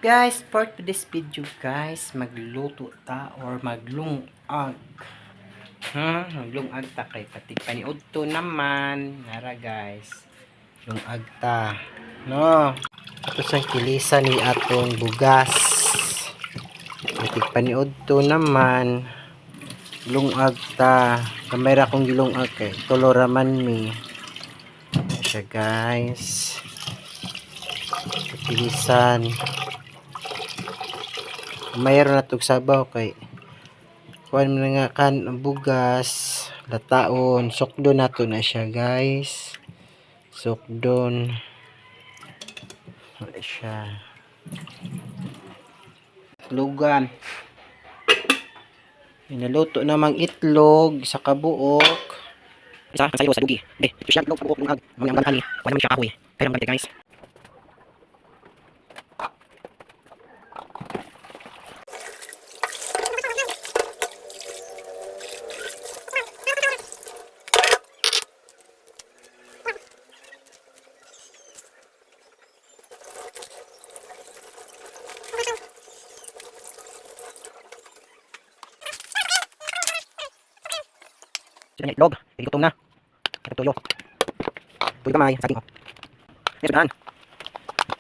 Guys, for this video, guys, magluto ta or maglungag. Ha? Maglungag ta kay pati paniudto naman. Nara, guys. Lungag ta. No. Ato sang kilisan ni atong bugas. Pati paniudto naman. Lungag ta. Kamay ra kong gilungag kay tulo ra man mi. Ayan siya, guys. Kilisan. Mayroon na tug sabaw kay kuan man nga kan ang bugas lataon, sukdon nato na siya, guys, sukdon. Wala siya lugan. Inaluto namang itlog sa kabuok isa ang sayo sa dugi eh ito siya, itlog sa buok lungag mga ang kani wala man siya kahoy kaya naman, guys. Sila niya itlog, gutom na. Ito tuyo. Tuyo kamay, saging oh. Yes, sudahan.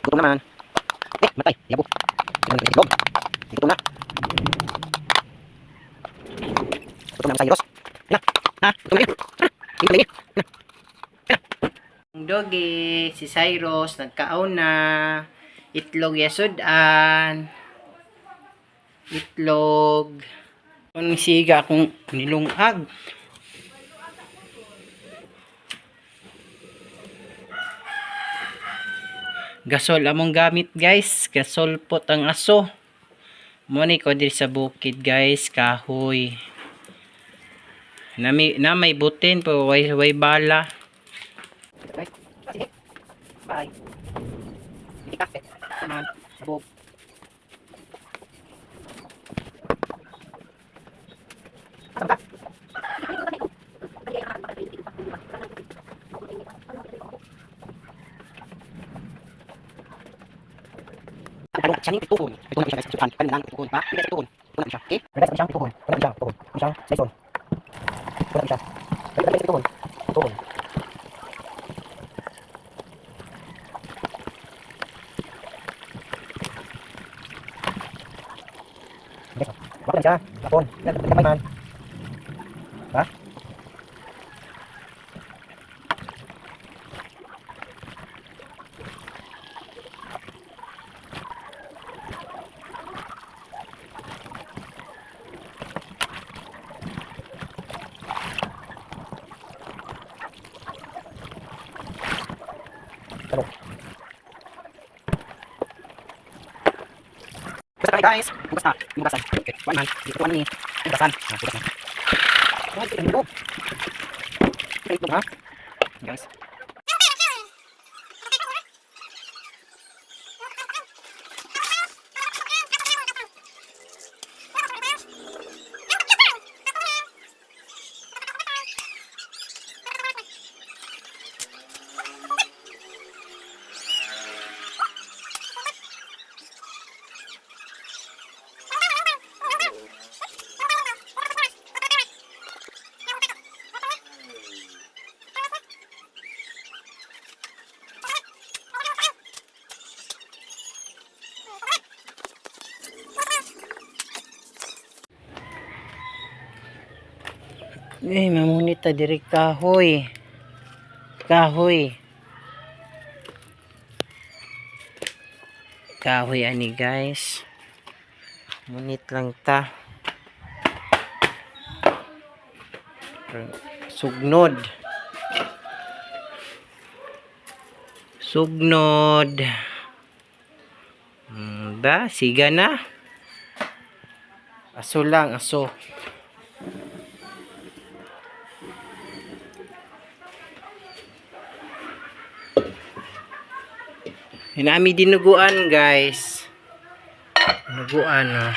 Gutom naman. Eh, matay, yabo. Sila na itlog. Gutom na. Gutom na ang Cyrus. Na, ha, gutom na yun. Ha, hindi pa. Doggy, si Cyrus, nagkaon na. Itlog yasudan. Itlog. Kung siga akong nilungag. Gasol among gamit, guys. Gasol pot ang aso. Mo ni ko diri sa bukid, guys, kahoy. Nami na may butin pero way bala. Guys, sige. Bye. Hindi ka. Naman, sabog. Saan ka? Ano siya ni tuhon? Ito na siya, guys. Sukan, kan lang tuhon. Ha? Hindi tuhon. Ito na siya. Okay? Guys, siya tuhon. Ito na siya tuhon. Ito siya, saison. Ito na siya. Ito na tuhon. Tuhon. Guys, wala siya. Lapon. Yan, kamay man. Ha? Ano? Basta tayo, guys. Bukas na. Bukasan. Okay. One man. Dito ni. Bukasan. Ah, bukas na. Oh, ito yung itlog. Ito, ha? Guys. Eh, mamunita diri kahoy. Kahoy. Kahoy ani, guys. Munit lang ta. Sugnod. Sugnod. Ba, siga na. Aso lang, aso. Hinami dinuguan, guys. Dinuguan, oh.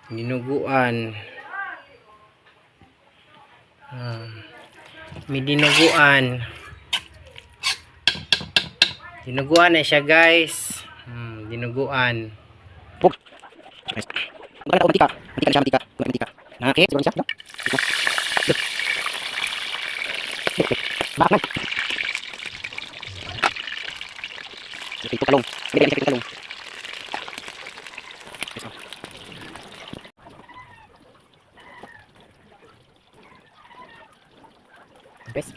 Dinuguan. May dinuguan. Dinuguan na siya, guys. Dinuguan. Guys. Wala na mantika. Mantika na siya, mantika. Wala mantika. Na, okay, siguro siya, no? Bak man. Ito talong. Hindi siya talong. Guys, oh. Guys.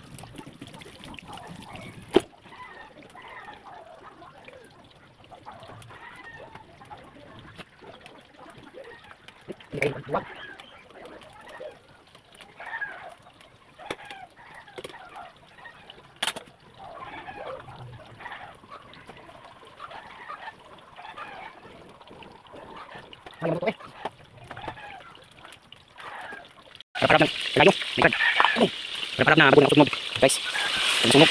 Hindi kayo magbuwag. Ay, ano to eh? Harap-harap ng layo. My God. Ay, harap-harap na bago ng sunog. Guys, ang sunog.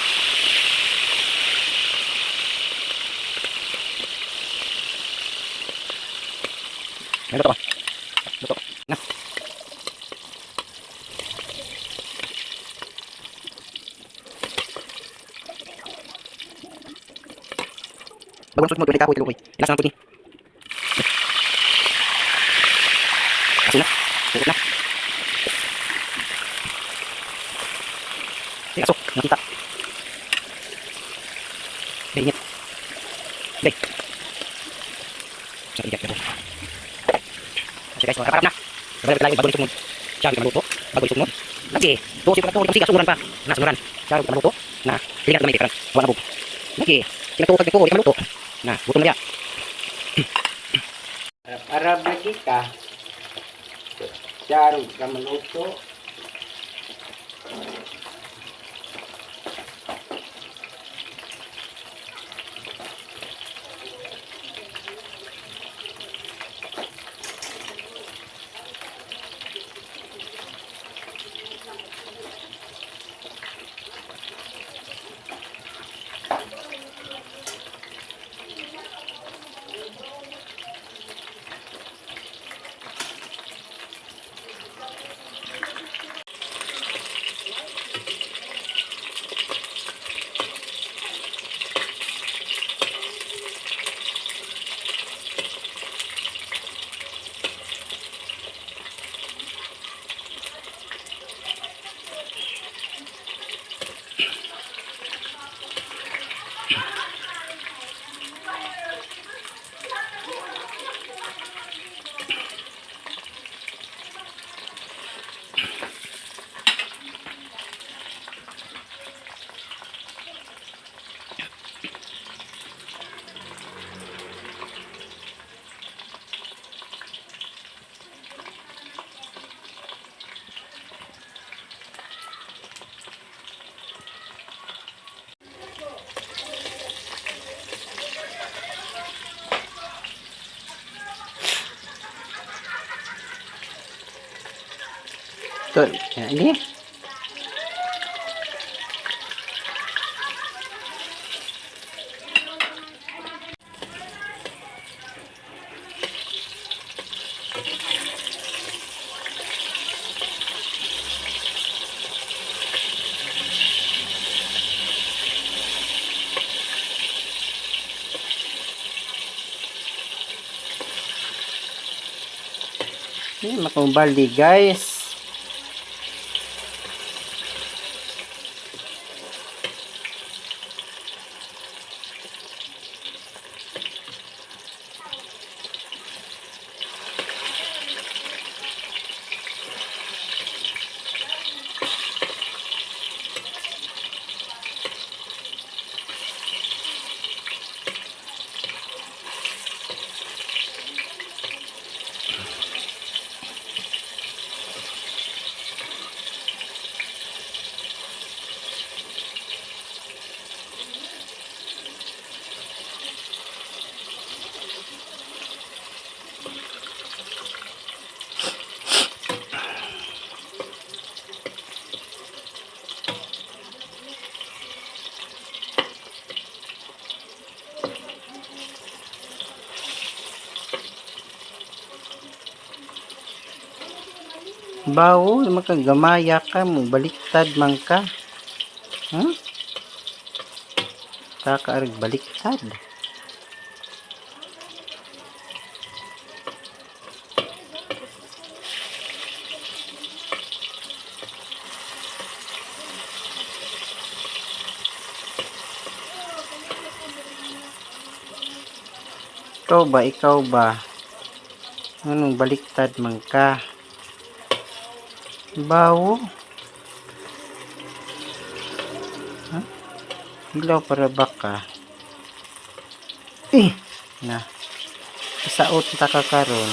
Ano to? Luto. Na. Bago ng sunog, pwede ka, pwede lukoy. Ilas na ang pwede. Aso na. Luto na. Ay, aso. Nakita. Ay, init. Ay. Sa igat ka po. Kasi guys, harap na. Harap na bago sumunod. Siya, maluto. Bago sumunod. Lagi. Tuo, siya pa ito. Siya, sunuran pa. Na, sunuran. Siya, maluto. Na, hindi ka gamay. Parang, wala na. Lagi. Sinatutok ko, hindi ka maluto. Na, gutom na ya. Arab-arab lagi ka. Charo ka maluto. Ito, ini. Ini makumbaldi, guys. Bawo, makagamaya ka mo, baliktad man ka. Saka arag baliktad. Ikaw ba? Ikaw ba? Anong baliktad man ka? Bawo? Ha? Ilaw para baka. Eh! Na. Isaot ta ka karon.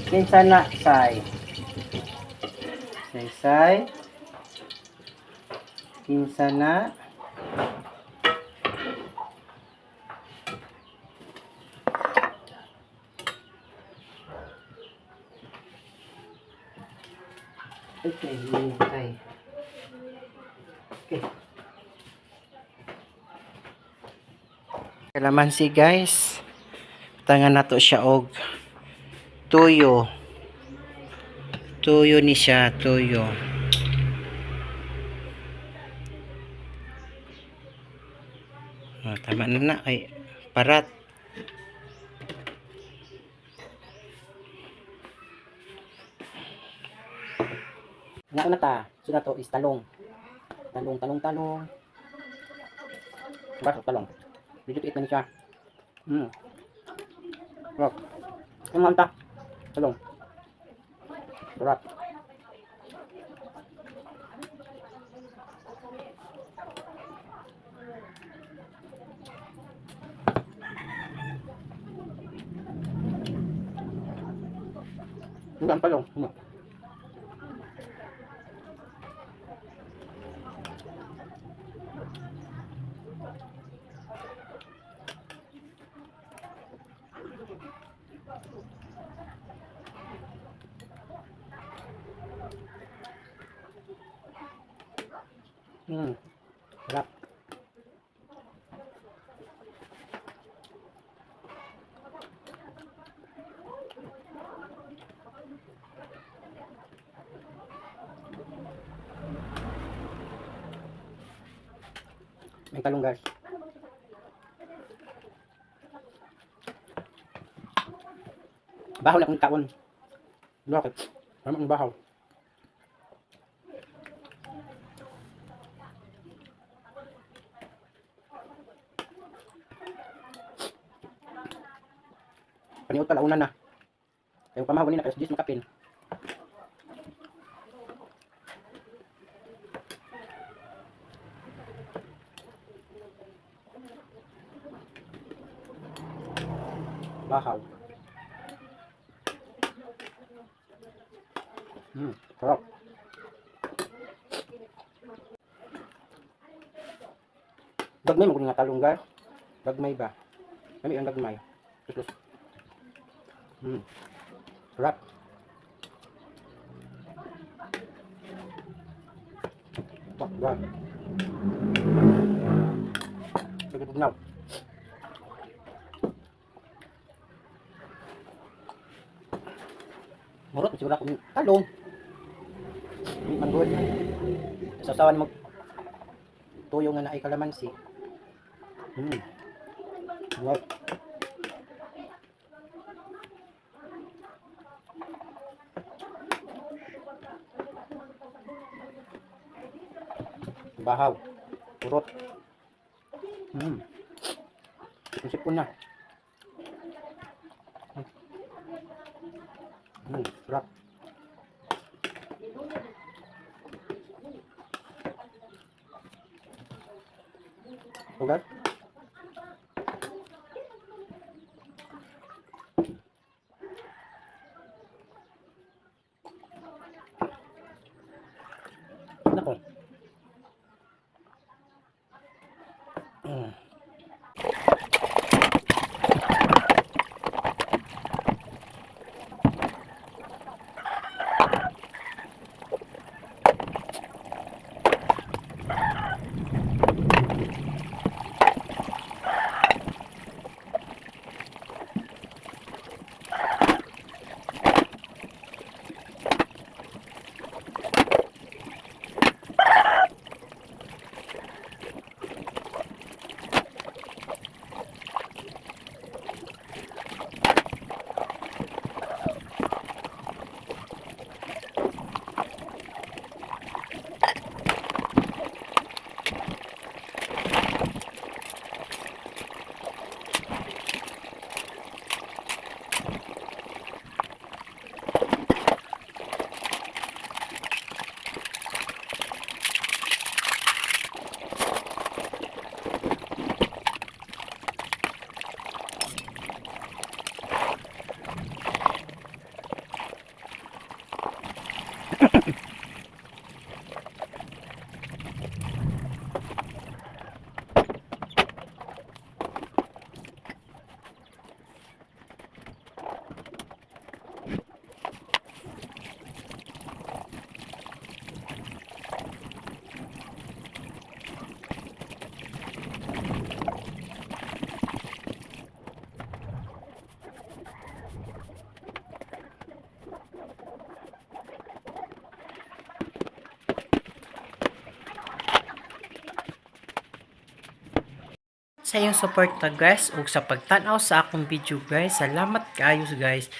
Kinsa na, Say? Say, Say? Kinsa na? Okay, hintay. Okay. Kalamansi, guys. Tangan nato siya og tuyo. Tuyo ni siya, tuyo. Ah, tama na na kay parat. Nga na ta. So na to is talong. Talong, talong, talong. Bakit talong? Medyo tiit na ni siya. Sarap. Ang manta. Talong. Sarap. Ang talong. Sarap. May talong, guys. Bahaw na akong taon. Bakit? Tama ang bahaw. Paniot pala una na. Kayo pamahaw ni na kayo makapin. Bahaw. Sarap. Gagmay mo nga talong, guys. Gagmay ba? Kami ang gagmay. Sus. Sarap. Wah, wah. Pagkatugnaw. Murot, siguro ako talong. Di man good. Sausawan mo tuyo nga naay kalamansi. Wow. Bahaw. Purot. Sipon na. Sarap. Okay. Nako. Sa inyong suporta, guys, ug sa pagtan-aw sa akong video, guys. Salamat kaayo, guys.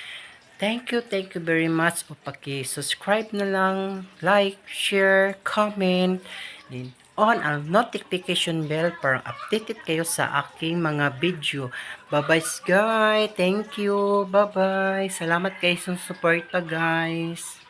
Thank you very much. O paki-subscribe na lang, like, share, comment, then on ang notification bell para updated kayo sa aking mga video. Bye-bye, guys. Thank you. Bye-bye. Salamat kayo sa suporta, guys.